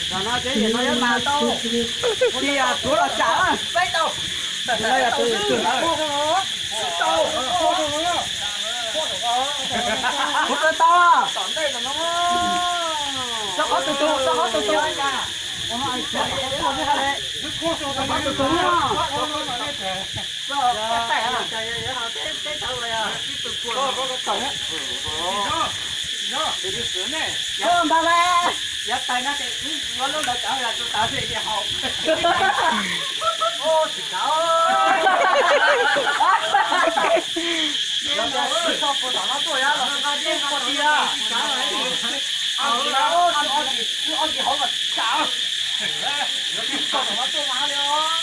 Tam no ces nim no yuav mas tau, cia tuav los tsam. Peb tau. Tam no yog tus twg? Tau. Kuv tau tau. Txog qhov tus tus, txog qhov tus tus. Txog qhov tus tus. Txog qhov tus tus. Npaj mas. Yav tais no ces wb yuav lub ntawd cov yog tus tav xwb ces haus. Tsis kav. Los tias tsis txhob puas tom no tuaj yav los nqa dej nqa tias. Ob tsis ob tsis ob tsis hauv mas kav. Tsis txhob tom no tuaj mas li os.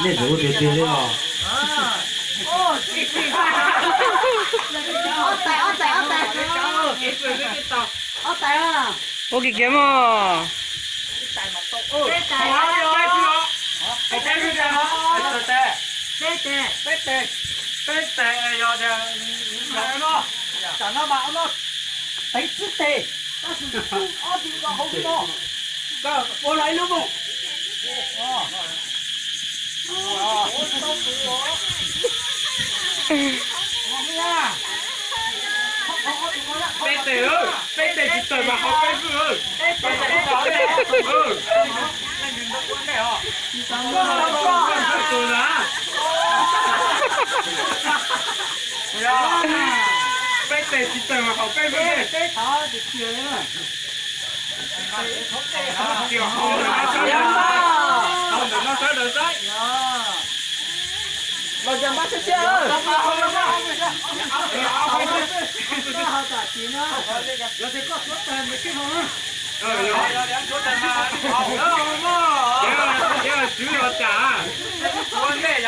Nej tus ua tiag tiag li os. Ob tais, ob tais, ob tais. Ob tais. Ua kiag kiag mog. Peb tais. Peb tais. Peb tais. Peb tais yog tias no, tam no mas ob no teev tsib tes, tab sis ob tus hauv no. Ua los ib lub mus. Peb tes, peb tes tsis tawm mas haus peb vwj. Peb tes tsis tawm mas haus peb vwj. Haus ntawm no sawv daws saib. Los yog npaj siab siab. Los tias koj tuav tes mus sib haus na. Yog tswv los tsam. Ua ntej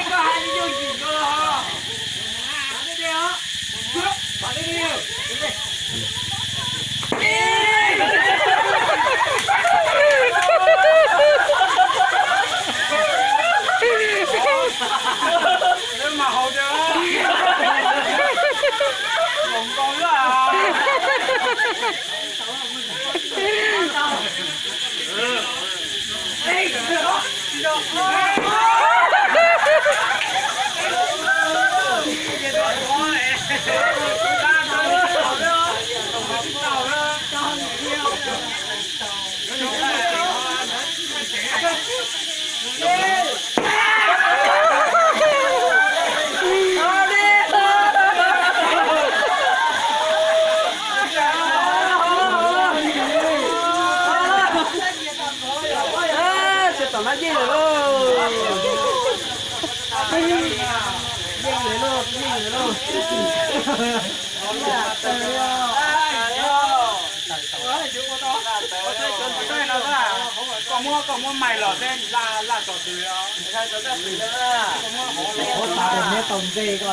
koj hais li yooj yim ko los. Mas haus tiag, haus nkaus lawm. Tom no yeej lawm lauj. Yeej lawm lauj, yeej lawm lauj. Koj muab, koj muab mais los seb laj, laj tso twg. Ua tas neb tau ntse ko.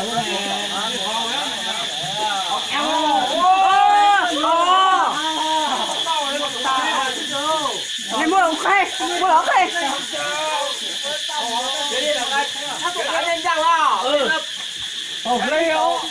Neb muab los qe, muab los qe. Tau hle os.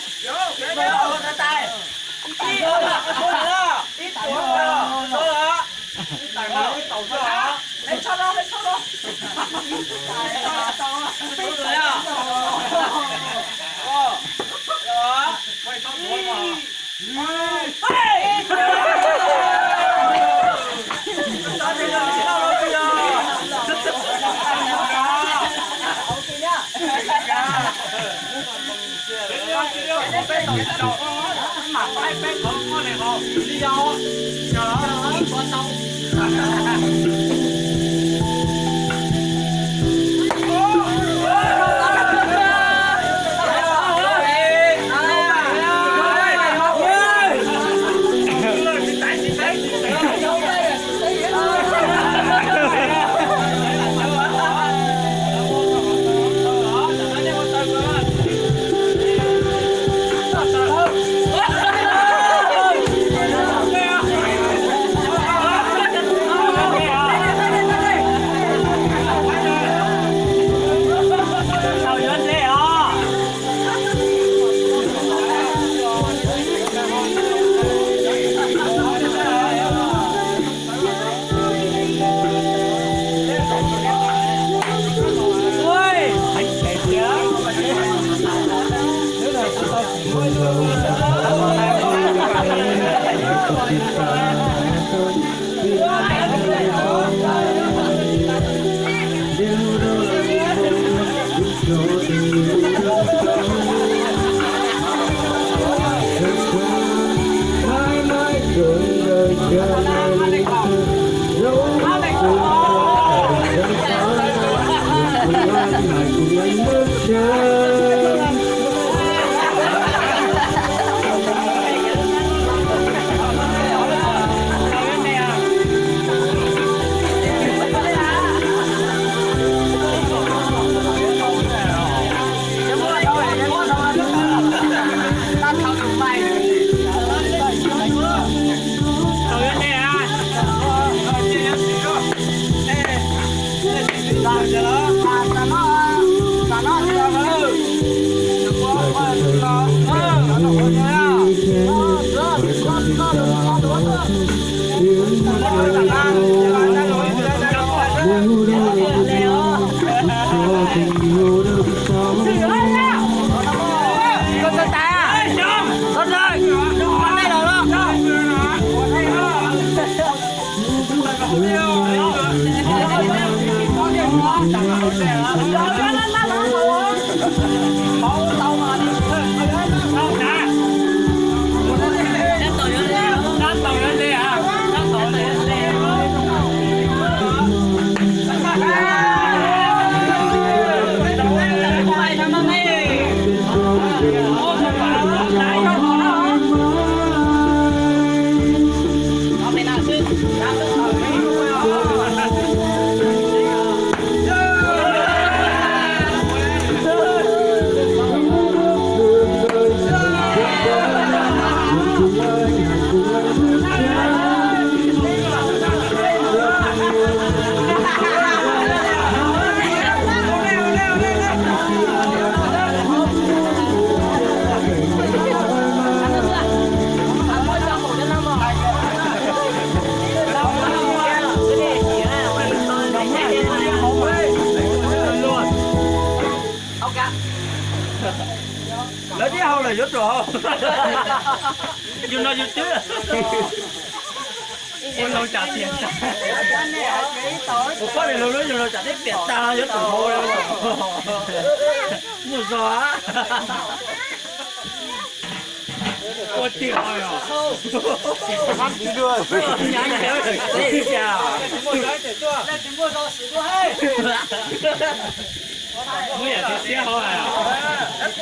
Lawv twb haus lawm yuav tsum haus. Yus no yus twb ua laug tsam tias, ua poj niam laug lub yus laug tsam twb piam tag no yuav tsum haus li. Nyuaj zog. Ua tiag os. Nyav nyav teb cas. Muab yam tib siab hauv hais.